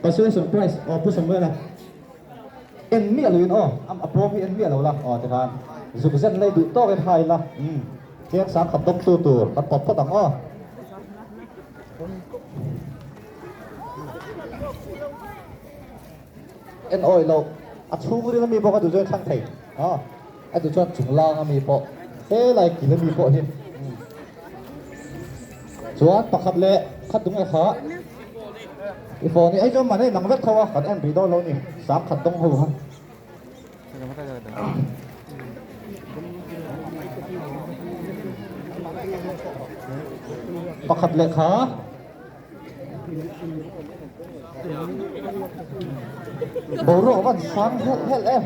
Consolation prize aw Pu Samuela en miah lo in aw a pawm hi en miah lo la aw tikhan zuk zen lei duh tawk in hai la umm chiang sang khat dawk tu tur kan pawt phawt ang aw. En awih loh a chhungril ami pawh ka duh chuan thlang thei aw a duh chuan chunglang ami pawh helai kil ami pawh hi chuan pakhat leh khat dung e kha i phone hi hei chuan mahni nang vek tho a kan en rih dawn lo ni sang khat dawng ho kha. Pakhat leh kha. Boruak van sang helh helh em.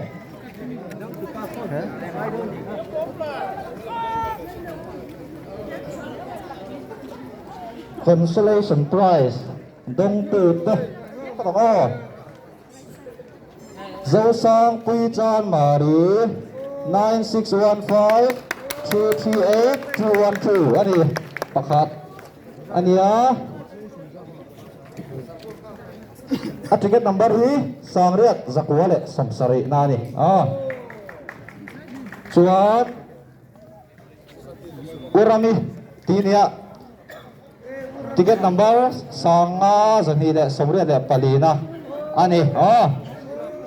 Consolation prize dawngtu te ka dawng aw. Zosangpui Chanmari 9615338212 a ni pakhat a nia. A ticket number hi Sangriat Zakua leh Sawmsarih na a ni a. Chuan Urami tih nia. Ticket number 5284 na a ni aw.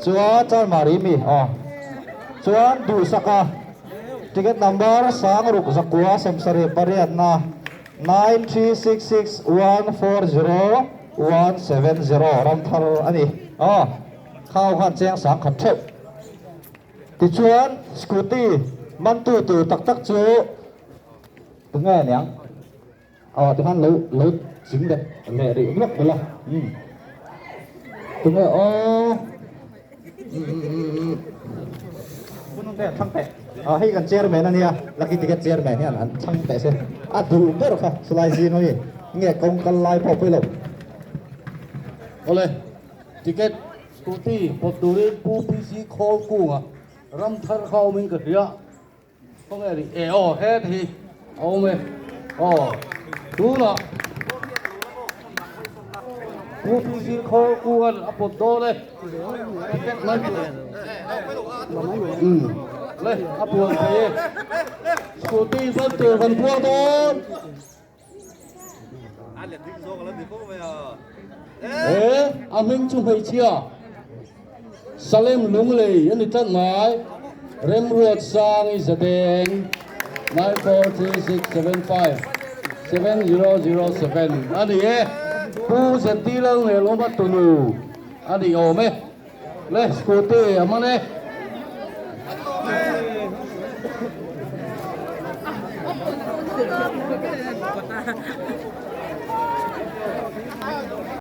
Chuan Chalmari mi aw. Chuan Duhsaka ticket number 6978 na 9366140170 Ramthar a ni aw. Khau khan cheng sang khat theuh. Tichuan scooty mantu tur tak tak chu tunge aniang? Aw tikhan lo lo ching leh leh rih vek bawlh a umm tunge aw umm hun te an thlang teh aw hei kan chairman ania lucky ticket chairman hian an thlang teh se a duh ber kha chulai zing ami nge kawng kal lai pawh pawilo. Awle ticket scooty pawt turin Pu PC Khawlkunga Ramthar kha awmin ka hria. Khawnge ri e aw het hi a awm e aw tunah Pu PC Khawlkunga'n a pawt dawn e ticket mai umm le a puan thei e scooty ban tur kan puang dawn. E a hming chu hmeichhia Salem Lunglei a ni tlat mai. Remruat Sangi Zadeng 9436757007 a ni e. Pu ZD Lalngelawma tunu a ni awm e. Le scooty a man e.